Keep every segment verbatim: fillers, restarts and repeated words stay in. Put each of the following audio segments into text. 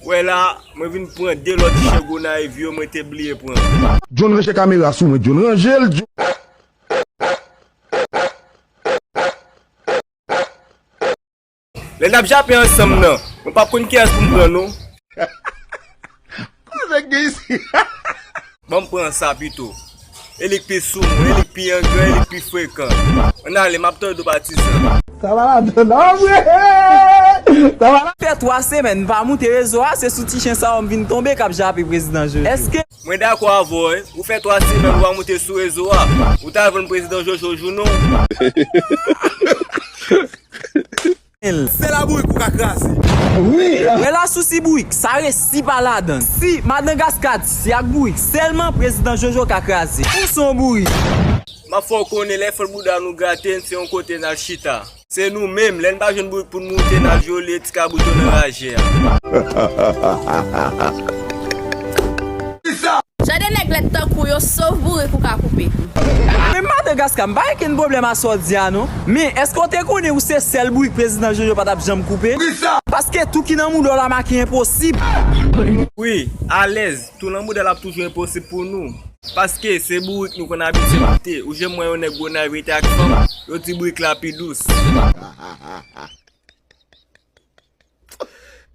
Wè la, mwen vin pran de lòt chen Gonayiv yo mwen te bliye pran. John ranje kamera sou mwen, John ranje l, John. Lè n ap jape ansanm nan, mwen p ap konn kiyès pou m pran non. Koze k gen isi? Ban m pran sa pito. E li k pi sou mwen, e li k pi angran, e li k pi frekan. Ann ale, m ap tande w patizan. Sa va ladan la vre. Sa va la. Fè twa semèn m pa moute rezo a, se sou ti chen sa yo m vin tonbe k ap jape prezidan Jojo. Èske Mwen dakò avè w, wi. Ou fè twa semèn ou pa moute sou rezo a. Ou ta vann prezidan Jojo jou non. Sèl a bourik ou ka kraze. Wè la sousi bourik, sa resi pa ladan. Si Madangaska di se ak bourik sèlman prezidan Jojo ka kraze. Ou se yon bourik. M ap fè w konnen lè fòl bouda nou grate n se yon kote n al chita. Se nou menm, lè n pa jwenn bourik pou n moute n al vyole ti kabrit yo nan raje a. Jan de nèg lèd tankou yo, sof bourik ou ka koupe. Men Madangaska, m pa gen kenn pwoblèm a sa w di a non. Men èske w te konnen ou se sèl bourik prezidan Jojo pa t ap janm koupe? Paske tou ki nan mouda w la make enposib. Wi, alèz, tou nan mouda l ap toujou enposib pou nou. Paske se bourik nou konn abitye moute. Ou janm wè yon nèg Gonayiv rete ak fanm, yo di bourik la pi dous.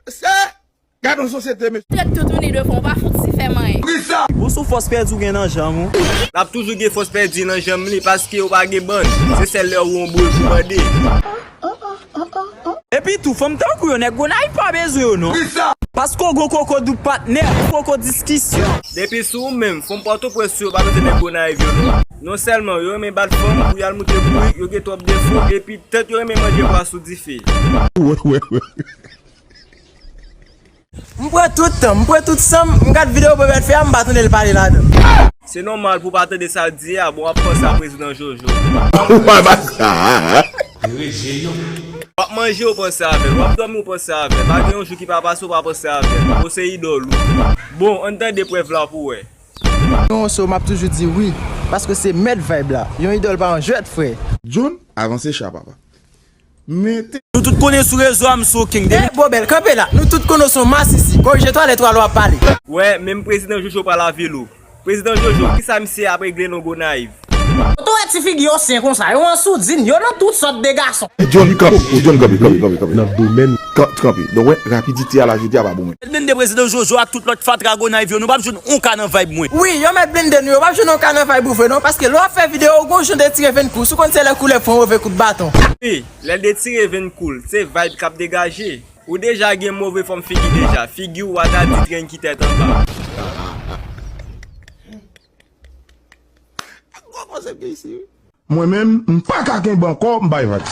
Mesye, gade yon sosyete, mesye. Tèt toutouni devan w pa fout si fè manyen. Bon, sou fòs pèdi w gen nan janm ou. L ap toujou gen fòs pèdi nan janm li paske ou pa gen bann. Se sèl lè ou yon bourik ou mande. Epi tou, fanm tankou yo, nèg Gonayiv pa bezwen yo non. Paske w gon koko doub patnè, koko diskisyon. Depi sou ou menm, fanm Pòtoprens yo pa bezwen nèg Gonayiv yo non. Non sèlman yo renmen bat fanm pou y al moute bourik, yo gen twòp defo, epi tèt yo renmen manje bwa sou dife. M pran tout tan m, m pran tout san m, m gad videyo Bobèt fè a, m pa tande l pale ladan. Se nòmal pou w pa tande sa l di a, bon w ap panse a prezidan Jojo. Ou pa bat sa. W ap manje ou panse avè l, w ap dòmi ou panse avè l, pa gen yon jou ki pa pase ou pa panse avè l, ou se idòl ou. Bon, ann tande prèv la pou wè. Non, so m ap toujou di wi, paske se mèt vibe la. Yon idòl pa yon jwèt, frè. John, avanse cha, papa. Mete. Nou tout konnen sou rezo a m sou King. Eh, Bobèl, kanpe la. Nou tout konnen w se yon masisi. Korije twalèt ou a lè w ap pale. Wè, menm prezidan Jojo pral avili w. Prezidan Jojo, kisa misye ap regle nan Gonayiv? Kote w wè ti figi yo sen konsa, yo an soudin, yo nan tout sòt de gason. John, kanpe, John, kanpe, kanpe, kanpe, kanpe. Nan domèn, kan-, kanpe. Donk, wè, rapidite a la jodi a pa bon, mwen. Blende prezidan Jojo ak tout lòt fatra Gonayiv yo, nou p ap jwenn on ka nan vibe mwen. Wi, yo mèt blende nou, yo p ap jwenn on ka nan vibe ou vre non, paske lè w ap fè videyo, ou gon jan de tire venn kou, si w konn se lè koulè pran move kout baton. Wi, lè l de tire venn kou l, se vibe k ap degaje. Ou deja gen move fòm figi deja, figi w ata di trenki tèt anba. Gwo konsèp gen isi wi. Mwen menm, m pa ka kenbe ankò, m bay vag.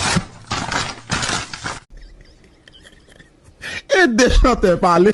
Ede chantè pale.